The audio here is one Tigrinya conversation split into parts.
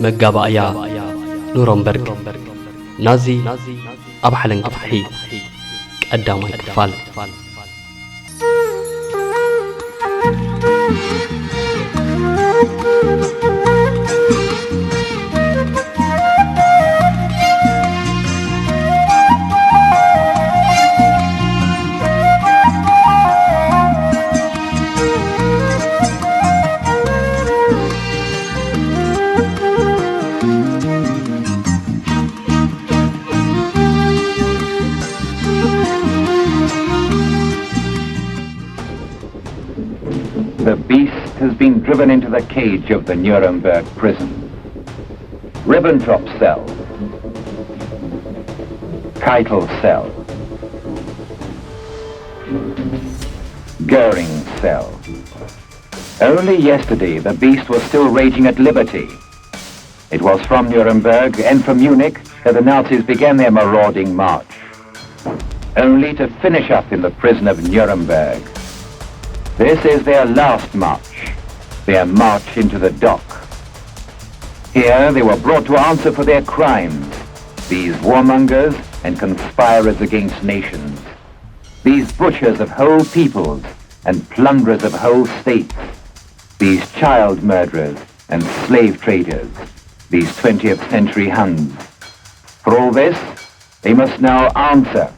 መጋባእያ ኑረምበርግ፣ ናዚ ኣብ ሓለንጊ ፍትሒ፣ ቀዳማይ ክፋል። The beast has been driven into the cage of the Nuremberg prison. Ribbentrop cell. Keitel cell. Goering cell. Only yesterday the beast was still raging at liberty. It was from Nuremberg and from Munich that the Nazis began their marauding march, only to finish up in the prison of Nuremberg. This is their last march, their march into the dock. Here they were brought to answer for their crimes, these warmongers and conspirers against nations, these butchers of whole peoples and plunderers of whole states, these child murderers and slave traders, these twentieth century Huns. For all this, they must now answer.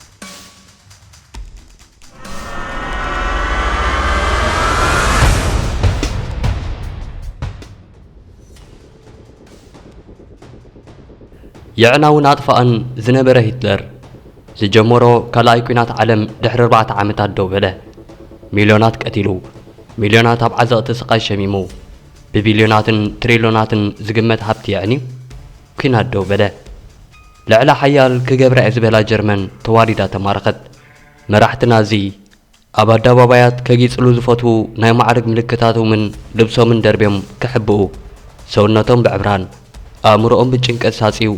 የዕናውን ኣጥፋእን ዝነበረ ሂትለር፣ ዝጀመሮ ካልኣይ ኲናት ዓለም ድሕሪ ኣርባዕተ ዓመታት ደው በለ። ሚልዮናት ቀቲሉ፣ ሚልዮናት ኣብ ዓዘቕቲ ስቓይ ሸሚሙ፣ ብቢልዮናትን ትሪልዮናትን ዝግመት ሃብቲ የዕንዩ፣ ኲናት ደው በለ። ልዕለ ሓያል ክገብራ እየ ዝበላ ጀርመን ተዋሪዳ ተማረኸት። መራሕቲ ናዚ ኣብ ኣደባባያት ከጊጽሉ ዝፈትዉ ናይ ማዕርግ ምልክታቶምን ልብሶምን ደርብዮም ክሕብኡ፣ ሰውነቶም ብዕብራን ኣእምሮኦም ብጭንቀት ሳጽዩ፣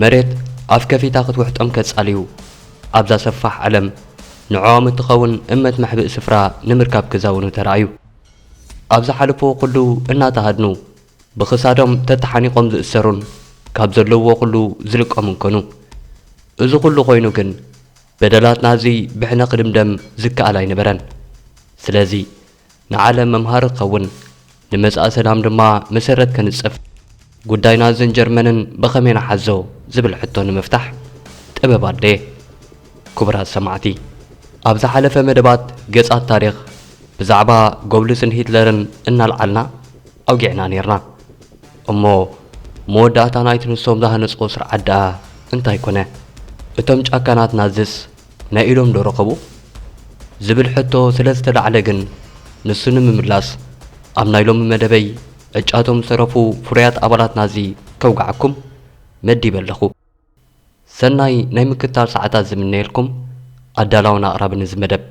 መሬት ኣፍ ከፊታ ክትውሕጦም ከጻልዩ፣ ኣብዛ ሰፋሕ ዓለም ንዕኦም እትኸውን እመት መሕብኢ ስፍራ ንምርካብ ክዛውኑ ተራእዩ። ኣብ ዝሓለፍዎ ኩሉ እናተሃድኑ፣ ብኽሳዶም ተተሓኒቖም ዝእሰሩን ካብ ዘለውዎ ኩሉ ዝልቀሙን ኮኑ። እዚ ኩሉ ኮይኑ ግን፣ በደላት ናዚ ብሕነ ክድምደም ዝከኣል ኣይነበረን። ስለዚ፣ ንዓለም መምሃሪ ክኸውን፣ ንመጻኢ ሰላም ድማ መሰረት ከንጽፍ፣ ጉዳይ ናዝን ጀርመንን ብኸመይ ንሓዞ ዝብል ሕቶ ንምፍታሕ ጥበብ ኣድለየ። ክቡራት ሰማዕቲ፣ ኣብ ዝሓለፈ መደባት ገጻት ታሪኽ ብዛዕባ ጎብልስን ሂትለርን እናልዓልና ኣውጊዕና ኔርና። እሞ መወዳእታ ናይቲ ንሶም ዝሃነጽዎ ስርዓት ደኣ እንታይ ኮነ? እቶም ጫካናት ናዝስ ናይ ኢዶም ዶ ረኸቡ? ዝብል ሕቶ ስለ ዝተላዕለ ግን ንሱ ንምምላስ ኣብ ናይ ሎሚ መደበይ ዕጫቶም ዝተረፉ ፍሩያት ኣባላት ናዚ ከውግዓኩም መዲበ ኣለኹ። ሰናይ ናይ ምክትታል ሰዓታት ዝምነየልኩም ኣዳላውን ኣቕራብን እዚ መደብ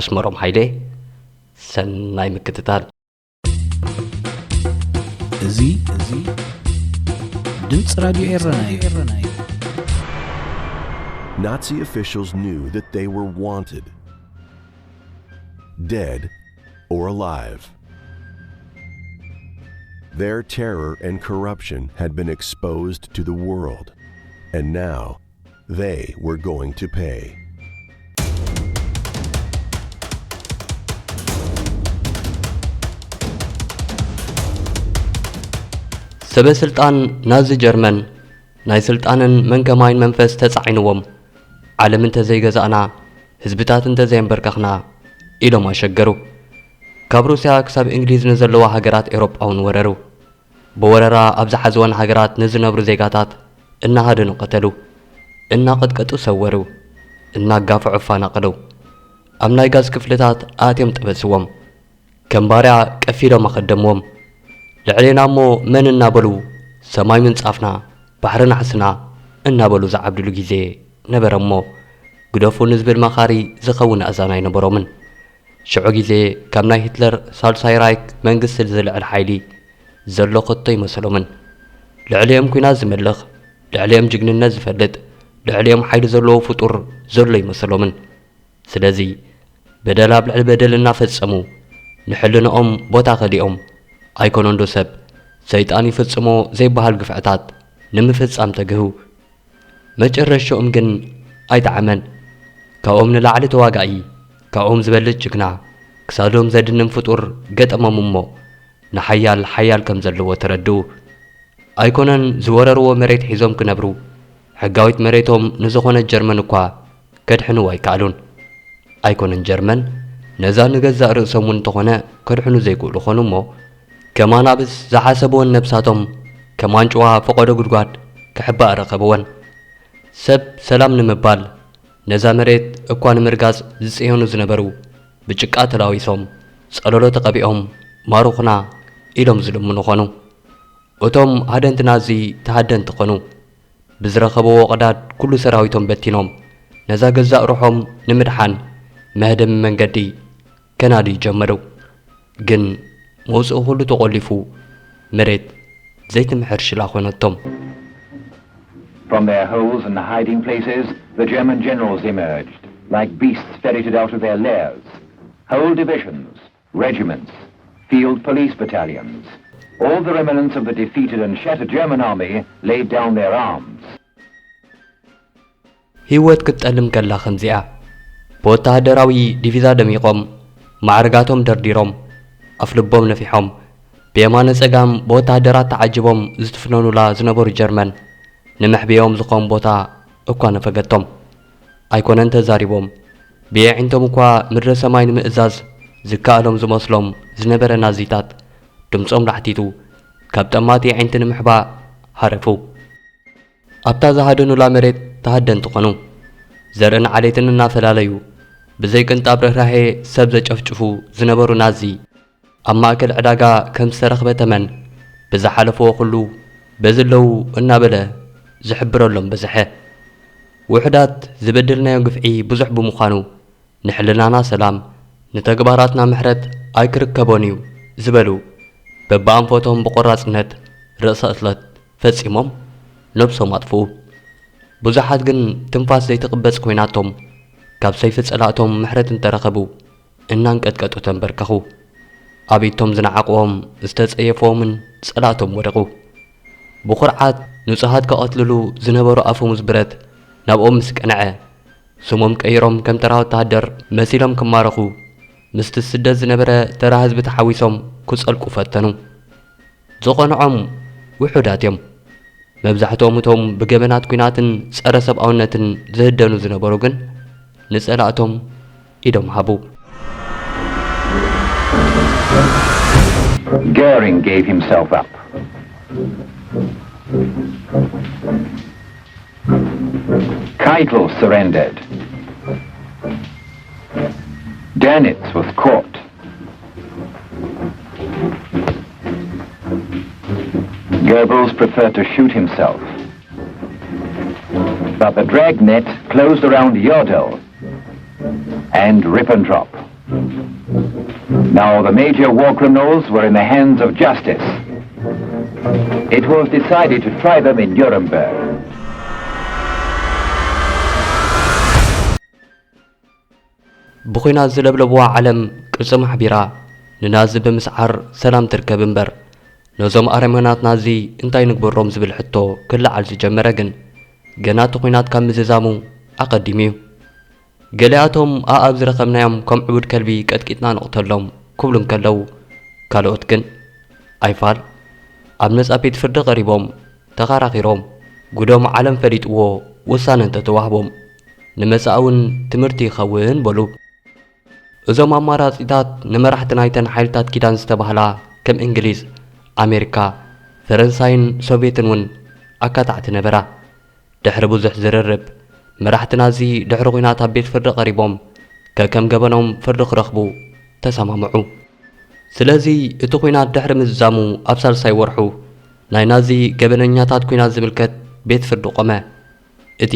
ኣስመሮም ሃይለ። ሰናይ ምክትታል። እዚ እዚ ድምፂ ራድዮ ኤረና እዩ። Nazi officials knew that they were wanted, dead or alive. Their terror and corruption had been exposed to the world, and now they were going to pay. ሰበ ስልጣን ናዚ ጀርመን ናይ ስልጣንን መንከማይን መንፈስ ተጻዒንዎም፣ ዓለም እንተዘይገዛእና፣ ህዝብታት እንተዘየንበርከኽና ኢሎም ኣሸገሩ። ካብ ሩስያ ክሳብ እንግሊዝ ንዘለዋ ሃገራት ኤውሮጳ እውን ወረሩ። ብወረራ ኣብ ዝሓዝወን ሃገራት ንዝነብሩ ዜጋታት እናሃደኑ ቀተሉ፣ እናቐጥቀጡ ሰወሩ፣ እናጋፍዑ ኣፋናቐሉ። ኣብ ናይ ጋዝ ክፍልታት ኣትዮም ጠበስዎም። ከም ባርያ ቀፊዶም ኣኸደምዎም። ልዕሌና እሞ መን እናበሉ ሰማይ ምንጻፍና ባሕሪ ናሕስና እናበሉ ዝዓብድሉ ግዜ ነበረ እሞ ግደፉ ንዝብል መኻሪ ዝኸውን ኣእዛን ኣይነበሮምን። ሽዑ ግዜ ካብ ናይ ሂትለር ሳልሳይ ራይክ መንግስቲ ዝልዕል ሓይሊ ዘሎ ከቶ ኣይመሰሎምን። ልዕሊኦም ኲናት ዝመልኽ፣ ልዕሊኦም ጅግንነት ዝፈልጥ፣ ልዕሊኦም ሓይሊ ዘለዎ ፍጡር ዘሎ ኣይመሰሎምን። ስለዚ በደል ኣብ ልዕሊ በደል እናፈጸሙ ንሕልንኦም ቦታ ከሊኦም ኣይኮነንዶ ሰብ ሰይጣን ይፍጽሞ ዘይበሃል ግፍዕታት ንምፍጻም ተግህው። መጨረሻኦም ግን ኣይጠዓመን። ካብኦም ንላዕሊ ተዋጋኢ፣ ካብኦም ዝበልጽ ጅግና፣ ክሳዶም ዘድንን ፍጡር ገጠሞም እሞ ንሓያል ሓያል ከም ዘለዎ ተረድኡ። ኣይኮነን ዝወረርዎ መሬት ሒዞም ክነብሩ፣ ሕጋዊት መሬቶም ንዝኾነት ጀርመን እኳ ከድሕንዋ ኣይከኣሉን። ኣይኮነን ጀርመን፣ ነዛ ንገዛእ ርእሶም እውን እንተኾነ ከድሕኑ ዘይክእሉ ኾኑ እሞ፣ ከም ኣናብስ ዝሓሰብወን ነብሳቶም ከም ኣንጭዋ ፈቐዶ ጉድጓድ ክሕባእ ረኸብወን። ሰብ ሰላም ንምባል ነዛ መሬት እኳ ንምርጋጽ ዝጽየኑ ዝነበሩ ብጭቃ ተላዊሶም፣ ጸለሎ ተቐቢኦም፣ ማሩኽና ኢሎም ዝልምኑ ኾኑ። እቶም ሃደንቲ ናዚ ተሃደንቲ ኾኑ። ብዝረኸብዎ ቀዳድ ኩሉ ሰራዊቶም በቲኖም፣ ነዛ ገዛእ ሩሖም ንምድሓን መህደሚ መንገዲ ከናድዩ ጀመሩ። ግን መውጽኢ ኩሉ ተቖሊፉ፣ መሬት ዘይትምሕር ሽላ ኾነቶም። From their holes and hiding places, the German generals emerged, like beasts ferreted out of their lairs. Whole divisions, regiments, field police battalions, all the remnants of the defeated and shattered German army laid down their arms. ህይወት ክትጠልም ከላ ከምዚኣ፣ ብወተሃደራዊ ዲቪዛ ደሚቖም፣ ማዕርጋቶም ደርዲሮም፣ ኣፍልቦም ነፊሖም፣ ብየማነ ጸጋም ብወተሃደራት ተዓጅቦም ዝትፍነኑላ ዝነበሩ ጀርመን፣ ንመሕብኦም ዝኾን ቦታ እኳ ነፈገቶም። ኣይኮነን ተዛሪቦም፣ ብየዒንቶም እኳ ምድረ ሰማይ ንምእዛዝ ዝከኣሎም ዝመስሎም ዝነበረ ናዚታት፣ ድምጾም ላሕቲቱ፣ ካብ ጠማት የዒንቲ ንምሕባእ ሃረፉ። ኣብታ ዝሃደኑላ መሬት ተሃደንቲ ኾኑ። ዘርእን ዓሌትን እናፈላለዩ፣ ብዘይ ቅንጣብ ርህራሄ ሰብ ዘጨፍጭፉ ዝነበሩ ናዚ፣ ኣብ ማእከል ዕዳጋ ከም ዝተረኽበ ተመን፣ ብዝሓለፍዎ ኩሉ በዚ ኣለዉ እናበለ ዝሕብረሎም በዝሐ። ውሑዳት ዝበደልናዮ ግፍዒ ብዙሕ ብምዃኑ፣ ንሕልናና ሰላም፣ ንተግባራትና ምሕረት ኣይክርከቦን እዩ ዝበሉ፣ በብኣንፈቶም ብቆራጽነት ርእሰ ቅትለት ፈጺሞም ነብሶም ኣጥፍኡ። ብዙሓት ግን ትንፋስ ዘይትቕበጽ ኮይናቶም፣ ካብ ሰይፊ ጸላእቶም ምሕረት እንተረኸቡ እናንቀጥቀጡ ተንበርከኹ። ኣቤቶም ዝነዓቕዎም ዝተጸየፍዎምን ጸላእቶም ወደቑ። ብኹርዓት ንጹሃት ከቐትልሉ ዝነበሩ ኣፈሙዝ ብረት ናብኦም ምስ ቀንዐ፣ ስሞም ቀይሮም ከም ተራ ወተሃደር መሲሎም ክማረኹ፣ ምስቲ ስደት ዝነበረ ተራ ህዝቢ ተሓዊሶም ክጸልቁ ፈተኑ። ዝቐንዖም ውሑዳት እዮም። መብዛሕትኦም እቶም ብገበናት ኲናትን ጸረ ሰብኣውነትን ዝህደኑ ዝነበሩ ግን ንጸላእቶም ኢዶም ሃቡ። Goering gave himself up. Keitel surrendered. Dönitz was caught. Goebbels preferred to shoot himself. But the dragnet closed around Jodl and Ribbentrop. Now the major war criminals were in the hands of justice. It was decided to try them in Nuremberg. ብኹናት ዝለብለብዋ ዓለም ቅርጺ ማሕቢራ ንናዚ ብምስዓር ሰላም ትርከብ እምበር፣ ነዞም ኣረመናት ናዚ እንታይ ንግበሮም ዝብል ሕቶ ክለዓል ዝጀመረ ግን፣ ገና እቲ ኹናት ካብ ምዝዛሙ ኣቐዲሙ እዩ። ገሊኣቶም ኣኣብ ዝረኸብናዮም ከም ዕቡድ ከልቢ ቀጥቂጥና ንቕተሎም ክብሉ እንከለዉ፣ ካልኦት ግን ኣይፋል፣ ኣብ ነጻ ቤት ፍርዲ ቀሪቦም ተኸራኺሮም፣ ጉዶም ዓለም ፈሊጥዎ ውሳነ እንተተዋህቦም፣ ንመጻኢ እውን ትምህርቲ ይኸውን በሉ። እዞም ኣማራጺታት ንመራሕቲ ናይተን ሓይልታት ኪዳን ዝተባህላ ከም እንግሊዝ፣ ኣሜሪካ፣ ፈረንሳይን ሶቭየትን እውን ኣካታዕቲ ነበራ። ድሕሪ ብዙሕ ዝርርብ፣ መራሕቲ ናዚ ድሕሪ ኲናት ኣብ ቤት ፍርዲ ቀሪቦም ከከም ገበኖም ፍርዲ ክረኽቡ ተሰማምዑ። ስለዚ እቲ ኲናት ድሕሪ ምዝዛሙ ኣብ ሳልሳይ ወርሑ ናይ ናዚ ገበነኛታት ኲናት ዝምልከት ቤት ፍርዲ ቆመ። እቲ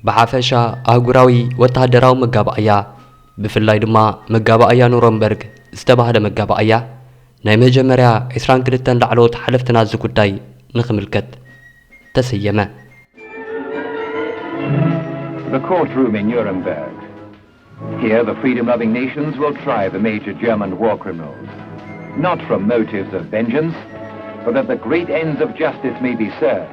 ብሓፈሻ ኣህጉራዊ ወተሃደራዊ መጋባእያ፣ ብፍላይ ድማ መጋባእያ ኑረምበርግ ዝተባህለ መጋባእያ፣ ናይ መጀመርያ ዕስራን ክልተን ላዕለዎት ሓለፍቲ ናዚ ጉዳይ ንኽምልከት ተሰየመ። The courtroom in Nuremberg. Here, the freedom loving nations will try the major German war criminals. Not from motives of vengeance, So that the great ends of justice may be served,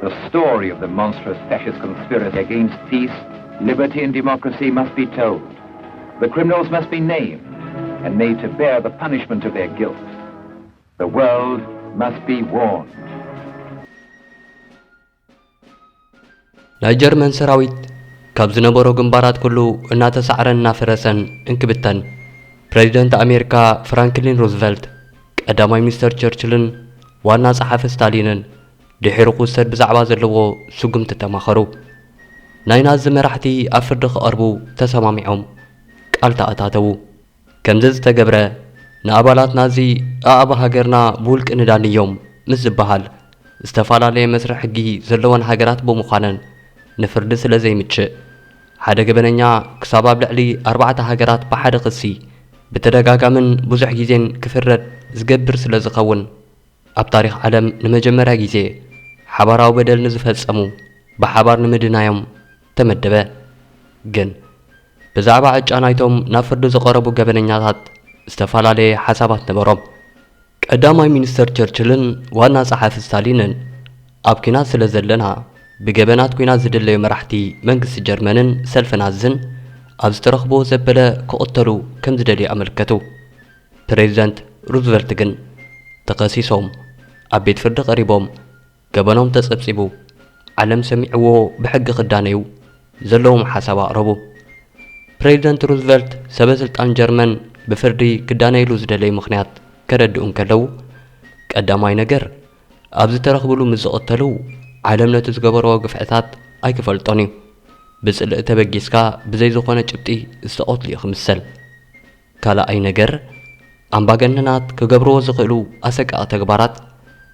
the story of the monstrous fascist conspiracy against peace, liberty, and democracy must be told. The criminals must be named and made to bear the punishment of their guilt. The world must be warned. ናይ ጀርመን ሰራዊት ካብ ዝነበሮ ግንባራት ኩሉ እናተሳዕረን እናፈረሰን እንክብተን፣ ፕሬዚደንት ኣሜሪካ ፍራንክሊን ሩዝቨልት፣ ቀዳማይ ሚኒስተር ቸርችልን ዋና ጸሓፊ ስታሊንን ድሒሩ ክውሰድ ብዛዕባ ዘለዎ ስጉምቲ ተማኸሩ። ናይ ናዚ መራሕቲ ኣብ ፍርዲ ክቐርቡ ተሰማሚዖም ቃል ተኣታተዉ። ከምዚ ዝተገብረ፣ ንኣባላት ናዚ ኣኣብ ሃገርና ብውልቂ ንዳንዮም ምስ ዝበሃል፣ ዝተፈላለየ መስርሕ ሕጊ ዘለወን ሃገራት ብምዃነን ንፍርዲ ስለ ዘይምችእ፣ ሓደ ገበነኛ ክሳብ ኣብ ልዕሊ ኣርባዕተ ሃገራት ብሓደ ክሲ ብተደጋጋምን ብዙሕ ግዜን ክፍረድ ዝገብር ስለ ዝኸውን፣ ኣብ ታሪኽ ዓለም ንመጀመርያ ግዜ ሓባራዊ በደል ንዝፈጸሙ ብሓባር ንምድናዮም ተመደበ። ግን ብዛዕባ ዕጫ ናይቶም ናብ ፍርዲ ዝቐረቡ ገበነኛታት ዝተፈላለየ ሓሳባት ነበሮም። ቀዳማይ ሚኒስተር ቸርችልን ዋና ጸሓፊ ስታሊንን ኣብ ኲናት ስለ ዘለና ብገበናት ኲናት ዝድለዩ መራሕቲ መንግስቲ ጀርመንን ሰልፊ ናዝን ኣብ ዝተረኽብዎ ዘበለ ክቕተሉ ከም ዝደልዩ ኣመልከቱ። ፕሬዚደንት ሩዝቨልት ግን ተኸሲሶም ኣብ ቤት ፍርዲ ቀሪቦም ገበኖም ተጸብጺቡ ዓለም ሰሚዕዎ ብሕጊ ክዳነዩ ዘለዎም ሓሳብ ኣቕረቡ። ፕሬዚደንት ሩዝቨልት ሰበ ስልጣን ጀርመን ብፍርዲ ክዳነይሉ ዝደለዩ ምኽንያት ከረድኡ እንከለዉ፣ ቀዳማይ ነገር ኣብ ዝተረኽብሉ ምስ ዝቕተሉ ዓለም ነቲ ዝገበርዎ ግፍዕታት ኣይክፈልጦን እዩ። ብጽልኢ ተበጊስካ ብዘይ ዝኾነ ጭብጢ ዝተቐትሉ እዩ ክምሰል። ካልኣይ ነገር፣ ኣምባገነናት ክገብርዎ ዝኽእሉ ኣሰቃቒ ተግባራት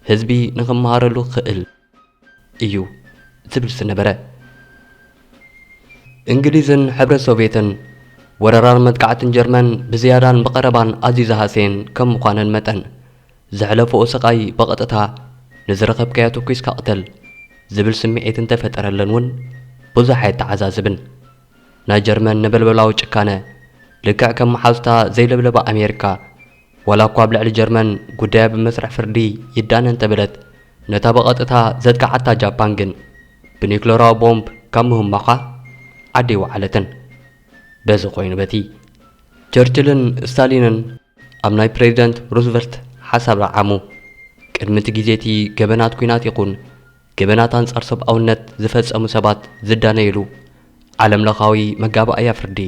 ህዝቢ ንኽመሃረሉ ክኽእል እዩ ዝብል ዝነበረ። እንግሊዝን ሕብረት ሶቭየትን ወረራን መጥቃዕትን ጀርመን ብዝያዳን ብቐረባን ኣዝዩ ዝሃሰየን ከም ምዃነን መጠን፣ ዘሕለፈኦ ስቓይ ብቐጥታ ንዝረኸብካዮ ተኲስካ ቅተል ዝብል ስምዒት እንተፈጠረለን እውን ብዙሕ ኣየተዓዛዝብን። ናይ ጀርመን ነበልበላዊ ጭካነ ልክዕ ከም መሓዙታ ዘይለብለባ ኣሜሪካ፣ ዋላ እኳ ኣብ ልዕሊ ጀርመን ጉዳያ ብመስርሕ ፍርዲ ይዳነ እንተበለት፣ ነታ ብቐጥታ ዘጥቅዓታ ጃፓን ግን ብኒክለራዊ ቦምብ ካብ ምህማዃ ዓዲ ኣይወዓለትን። በዚ ኮይኑ በቲ ቸርችልን ስታሊንን ኣብ ናይ ፕሬዚደንት ሩዝቨልት ሓሳብ ረዓሙ። ቅድሚ እቲ ግዜ እቲ ገበናት ኲናት ይኹን ገበናት ኣንጻር ሰብኣውነት ዝፈጸሙ ሰባት ዝዳነይሉ ዓለምለኻዊ መጋባእያ ፍርዲ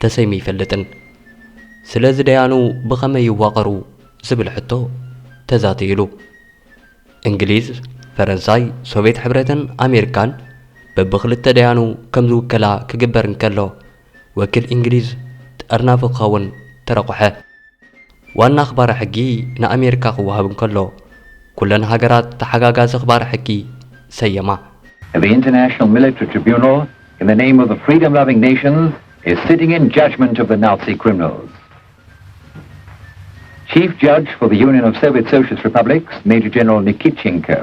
ተሰይሙ ይፈልጥን። ስለዚ ደያኑ ብኸመይ ይዋቐሩ ዝብል ሕቶ ተዛተዩሉ። እንግሊዝ፣ ፈረንሳይ፣ ሶቭየት ሕብረትን ኣሜሪካን በብኽልተ ደያኑ ከም ዝውከላ ክግበር እንከሎ፣ ወኪል እንግሊዝ ጠርናፊ ክኸውን ተረቑሐ። ዋና ኣኽባሪ ሕጊ ንኣሜሪካ ክወሃብ እንከሎ፣ ኩለን ሃገራት ተሓጋጋዚ ኣኽባሪ ሕጊ ሰየማ። The International Military Tribunal, in the name of the freedom-loving nations, is sitting in judgment of the Nazi criminals. Chief Judge for the Union of Soviet Socialist Republics, Major General Nikitchenko.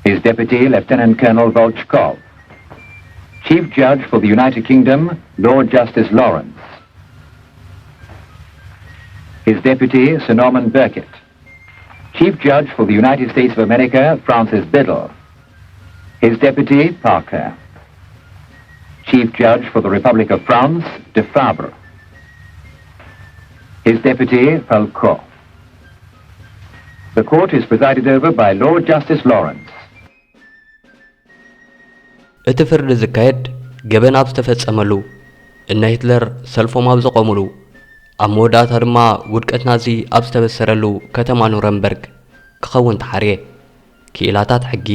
His deputy, Lieutenant Colonel Volchkov. Chief Judge for the United Kingdom, Lord Justice Lawrence. His deputy, Sir Norman Birkett. Chief Judge for the United States of America, Francis Biddle. His deputy, Parker. Chief Judge for the Republic of France, Defabre. His deputy, Falco. The court is presided over by Lord Justice Lawrence. እቲ ፍርዲ ዝካየድ ገበን ኣብ ዝተፈጸመሉ፣ እነ ሂትለር ሰልፎም ኣብ ዘቖሙሉ፣ ኣብ መወዳእታ ድማ ውድቀት ናዚ ኣብ ዝተበሰረሉ ከተማ ኑረምበርግ ክኸውን ተሓርየ። ክኢላታት ሕጊ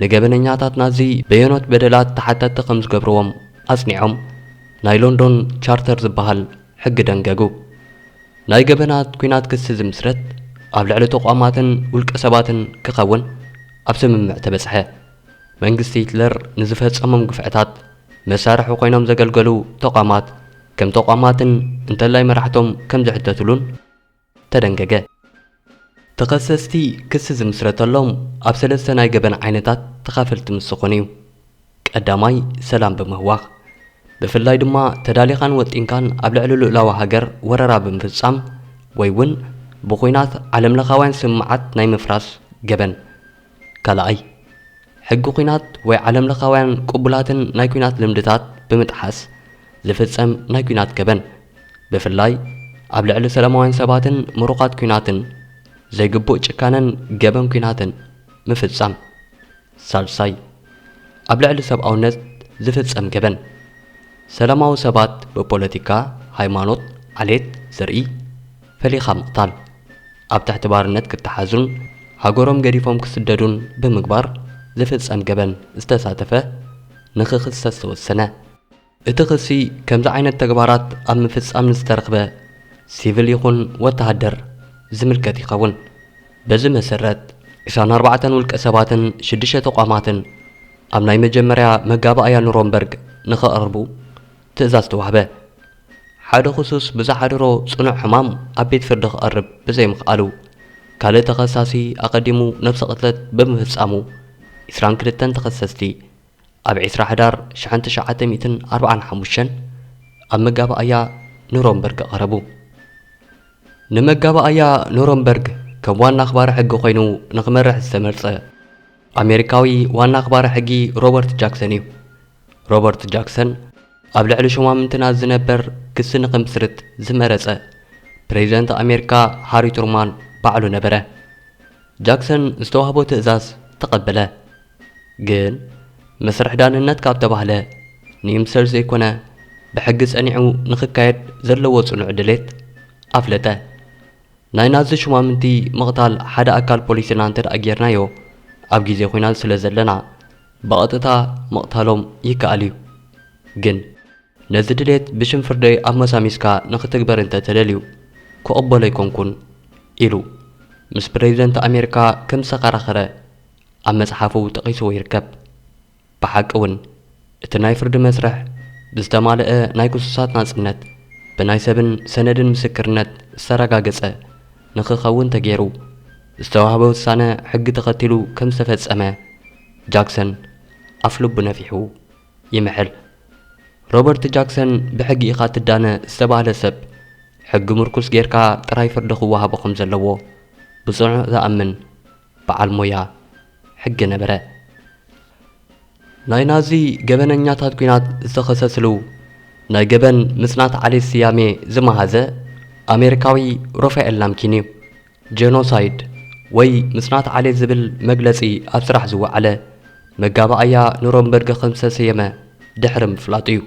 ንገበነኛታት ናዚ በየኖት በደላት ተሓተትቲ ከም ዝገብርዎም ኣጽኒዖም፣ ናይ ሎንዶን ቻርተር ዝበሃል ሕጊ ደንገጉ። ናይ ገበናት ኲናት ክሲ ዝምስረት ኣብ ልዕሊ ተቋማትን ውልቀ ሰባትን ክኸውን ኣብ ስምምዕ ተበጽሐ። መንግስቲ ሂትለር ንዝፈጸሞም ግፍዕታት መሳርሒ ኮይኖም ዘገልገሉ ተቋማት ከም ተቋማትን እንተላይ መራሕቶም ከም ዝሕተትሉን ተደንገገ። ተኸሰስቲ ክሲ ዝምስረተሎም ኣብ ሰለስተ ናይ ገበን ዓይነታት ተኻፈልቲ ምስ ዝኾኑ እዩ። ቀዳማይ፣ ሰላም ብምህዋኽ፣ ብፍላይ ድማ ተዳሊኻን ወጢንካን ኣብ ልዕሊ ልኡላዊ ሃገር ወረራ ብምፍጻም ወይ እውን ብኹናት ዓለምለኻውያን ስምምዓት ናይ ምፍራስ ገበን። ካልኣይ፣ ሕጊ ኹናት ወይ ዓለምለኻውያን ቅቡላትን ናይ ኲናት ልምድታት ብምጥሓስ ዝፍጸም ናይ ኲናት ገበን፣ ብፍላይ ኣብ ልዕሊ ሰላማውያን ሰባትን ምሩኻት ኲናትን ዘይግቡእ ጭካነን ገበን ኲናትን ምፍጻም። ሳልሳይ፣ ኣብ ልዕሊ ሰብኣውነት ዝፍጸም ገበን፣ ሰላማዊ ሰባት ብፖለቲካ፣ ሃይማኖት፣ ዓሌት፣ ዘርኢ ፈሊኻ ምቕታል፣ ኣብ ትሕቲ ባርነት ክተሓዙን ሃገሮም ገዲፎም ክስደዱን ብምግባር ዝፍጸም ገበን ዝተሳተፈ ንኽኽሰስ ተወሰነ። እቲ ክሲ ከምዚ ዓይነት ተግባራት ኣብ ምፍጻም ንዝተረኽበ ሲቪል ይኹን ወተሃደር ዝምልከት ይኸውን። በዚ መሰረት፣ ዕስራን ኣርባዕተን ውልቀ ሰባትን ሽዱሽተ ተቋማትን ኣብ ናይ መጀመርያ መጋባእያ ኑረምበርግ ንኽቐርቡ ትእዛዝ ተዋህበ። ሓደ ክሱስ ብዝሓደሮ ጽኑዕ ሕማም ኣብ ቤት ፍርዲ ክቐርብ ብዘይምኽኣሉ፣ ካልእ ተኸሳሲ ኣቐዲሙ ነብሰ ቅትለት ብምፍጻሙ፣ ዕስራን ክልተን ተኸሰስቲ ኣብ ዕስራ ሕዳር ሽሕን ትሽዓተ ሚእትን ኣርባዓን ሓሙሽተን ኣብ መጋባእያ ኑረምበርግ ቀረቡ። ንመጋባእያ ኑረምበርግ ከም ዋና ኣኽባሪ ሕጊ ኮይኑ ንኽመርሕ ዝተመርጸ ኣሜሪካዊ ዋና ኣኽባሪ ሕጊ ሮበርት ጃክሰን እዩ። ሮበርት ጃክሰን ኣብ ልዕሊ ሹማምንቲ ናዚ ዝነበር ክሲ ንኽምስርት ዝመረጸ ፕሬዚደንት ኣሜሪካ ሃሪ ትሩማን ባዕሉ ነበረ። ጃክሰን ዝተዋህቦ ትእዛዝ ተቐበለ። ግን መስርሕ ዳንነት ካብ ተባህለ ንይምሰል ዘይኮነ ብሕጊ ጸኒዑ ንኽካየድ ዘለዎ ጽኑዕ ድሌት ኣፍለጠ። ናይ ናዚ ሹማምንቲ ምቕታል ሓደ ኣካል ፖሊስና እንተ ደኣ ጌርናዮ፣ ኣብ ግዜ ኹናት ስለ ዘለና፣ ብቐጥታ ምቕታሎም ይከኣል እዩ። ግን ነዚ ድሌት ብሽም ፍርደይ ኣመሳሚስካ ንኽትግበር እንተ ተደልዩ፣ ክቕበሎ ኣይኮንኩን ኢሉ ምስ ፕሬዚደንት ኣሜሪካ ከም ዝተኸራኸረ ኣብ መጽሓፉ ጠቒስዎ ይርከብ። ብሓቂ እውን፣ እቲ ናይ ፍርዲ መስርሕ ብዝተማልአ ናይ ክሱሳት ናጽነት፣ ብናይ ሰብን ሰነድን ምስክርነት ዝተረጋገጸ ንኽኸውን ተገይሩ ዝተዋህበ ውሳነ ሕጊ ተኸቲሉ ከም ዝተፈጸመ ጃክሰን ኣፍ ልቡ ነፊሑ ይምሕል። ሮበርት ጃክሰን ብሕጊ ኢኻ ትዳነ ዝተባህለ ሰብ ሕጊ ምርኩስ ጌርካ ጥራይ ፍርዲ ክወሃቦ ከም ዘለዎ ብጽኑዕ ዝኣምን በዓል ሞያ ሕጊ ነበረ። ናይ ናዚ ገበነኛታት ኲናት ዝተኸሰስሉ ናይ ገበን ምጽናት ዓሌት ስያሜ ዝመሃዘ ኣሜሪካዊ ሮፋኤል ላምኪን እዩ። ጄኖሳይድ ወይ ምጽናት ዓሌት ዝብል መግለጺ ኣብ ስራሕ ዝወዓለ መጋባእያ ኑረምበርግ ከም ዝተሰየመ ድሕሪ ምፍላጡ እዩ።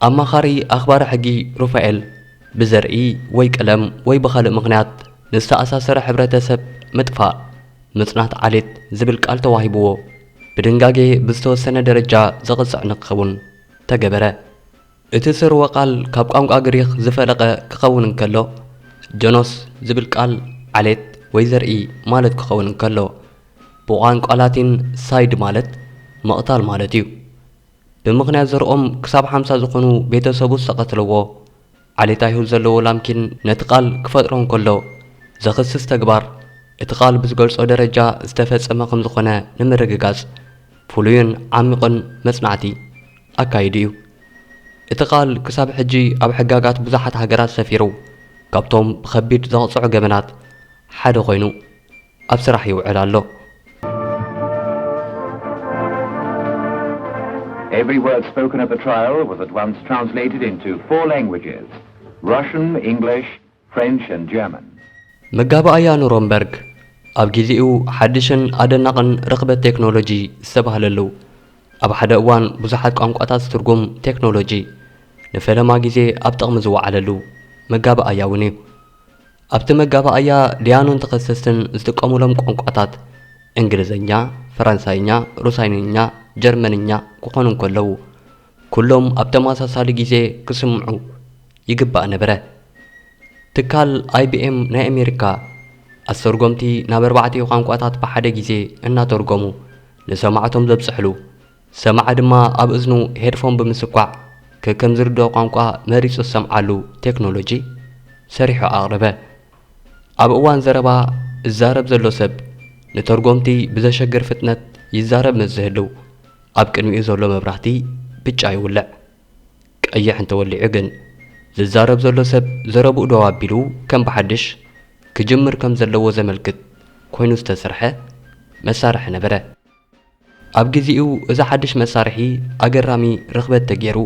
ኣማኻሪ ኣኽባሪ ሕጊ ሩፋኤል ብዘርኢ ወይ ቀለም ወይ ብኻልእ ምኽንያት ንዝተኣሳሰረ ሕብረተሰብ ምጥፋእ ምጽናት ዓሌት ዝብል ቃል ተዋሂብዎ ብድንጋጌ ብዝተወሰነ ደረጃ ዘቕጽዕ ንክኸውን ተገበረ። እቲ ስርወ ቃል ካብ ቋንቋ ግሪኽ ዝፈለቐ ክኸውን እንከሎ፣ ጀኖስ ዝብል ቃል ዓሌት ወይ ዘርኢ ማለት ክኸውን እንከሎ፣ ብቋንቋ ላቲን ሳይድ ማለት ምቕታል ማለት እዩ። ብምኽንያት ዘርኦም ክሳብ ሓምሳ ዝኾኑ ቤተሰቡ ዝተቐትለዎ ዓሌት ኣይሁድ ዘለዎ ላምኪን ነቲ ቃል ክፈጥሮ እንከሎ ዘኽስስ ተግባር እቲ ቃል ብዝገልጾ ደረጃ ዝተፈጸመ ከም ዝኾነ ንምርግጋጽ ፍሉይን ዓሚቕን መጽናዕቲ ኣካይዱ እዩ። እቲ ቃል ክሳብ ሕጂ ኣብ ሕጋጋት ብዙሓት ሃገራት ሰፊሩ ካብቶም ብኸቢድ ዘቕጽዑ ገበናት ሓደ ኮይኑ ኣብ ስራሕ ይውዕል ኣሎ። Every word spoken at the trial was at once translated into four languages: Russian, English, French, and German. መጋባእያ ኑረምበርግ ኣብ ግዜኡ ሓድሽን ኣደናቕን ርኽበት ቴክኖሎጂ ዝተባህለሉ፣ ኣብ ሓደ እዋን ብዙሓት ቋንቋታት ዝትርጉም ቴክኖሎጂ ንፈለማ ግዜ ኣብ ጥቕሚ ዝወዓለሉ መጋባእያ እውን እዩ። ኣብቲ መጋባእያ ደያኑን ተኸሰስትን ዝጥቀሙሎም ቋንቋታት እንግሊዝኛ፣ ፈረንሳይኛ፣ ሩሳይንኛ፣ ጀርመንኛ ክኾኑ እንከለዉ፣ ኩሎም ኣብ ተመሳሳሊ ግዜ ክስምዑ ይግባእ ነበረ። ትካል ኣይ ቢ ኤም ናይ ኣሜሪካ ኣስተርጎምቲ ናብ ኣርባዕቲኡ ቋንቋታት ብሓደ ግዜ እናተርጎሙ ንሰማዕቶም ዘብጽሕሉ፣ ሰማዒ ድማ ኣብ እዝኑ ሄድፎን ብምስኳዕ ከከም ዝርድኦ ቋንቋ መሪጹ ዝሰምዓሉ ቴክኖሎጂ ሰሪሑ ኣቕረበ። ኣብ እዋን ዘረባ ዝዛረብ ዘሎ ሰብ ንተርጎምቲ ብዘሸግር ፍጥነት ይዛረብ ምስ ዝህልው፣ ኣብ ቅድሚኡ ዘሎ መብራህቲ ብጫ ይውልዕ። ቀይሕ እንተወሊዑ ግን፣ ዝዛረብ ዘሎ ሰብ ዘረብኡ ደው ኣቢሉ ከም ብሓድሽ ክጅምር ከም ዘለዎ ዘመልክት ኮይኑ ዝተሰርሐ መሳርሒ ነበረ። ኣብ ግዜኡ እዚ ሓድሽ መሳርሒ ኣገራሚ ርኽበት ተገይሩ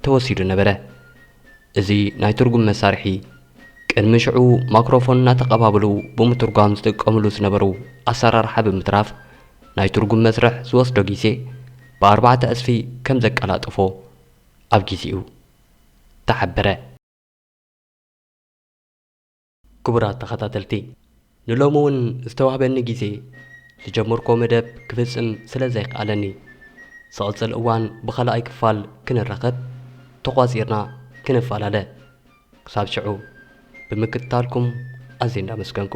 ተወሲዱ ነበረ። እዚ ናይ ትርጉም መሳርሒ ቅድሚ ሽዑ ማክሮፎን እናተቐባበሉ ብምትርጓም ዝጥቀምሉ ዝነበሩ ኣሰራርሓ ብምትራፍ ናይ ትርጉም መስርሕ ዝወስዶ ግዜ ብኣርባዕተ ዕጽፊ ከም ዘቀላጥፎ ኣብ ግዜኡ ተሓበረ። ክቡራት ተኸታተልቲ፣ ንሎሚ እውን ዝተዋህበኒ ግዜ ዝጀመርኮ መደብ ክፍጽም ስለ ዘይከኣለኒ፣ ዝቕጽል እዋን ብኻልኣይ ክፋል ክንራኸብ ተቋጺርና ክንፈላለ። ክሳብ ሽዑ ብምክትታልኩም ኣዝየ እንዳመስገንኩ፣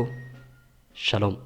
ሻሎም።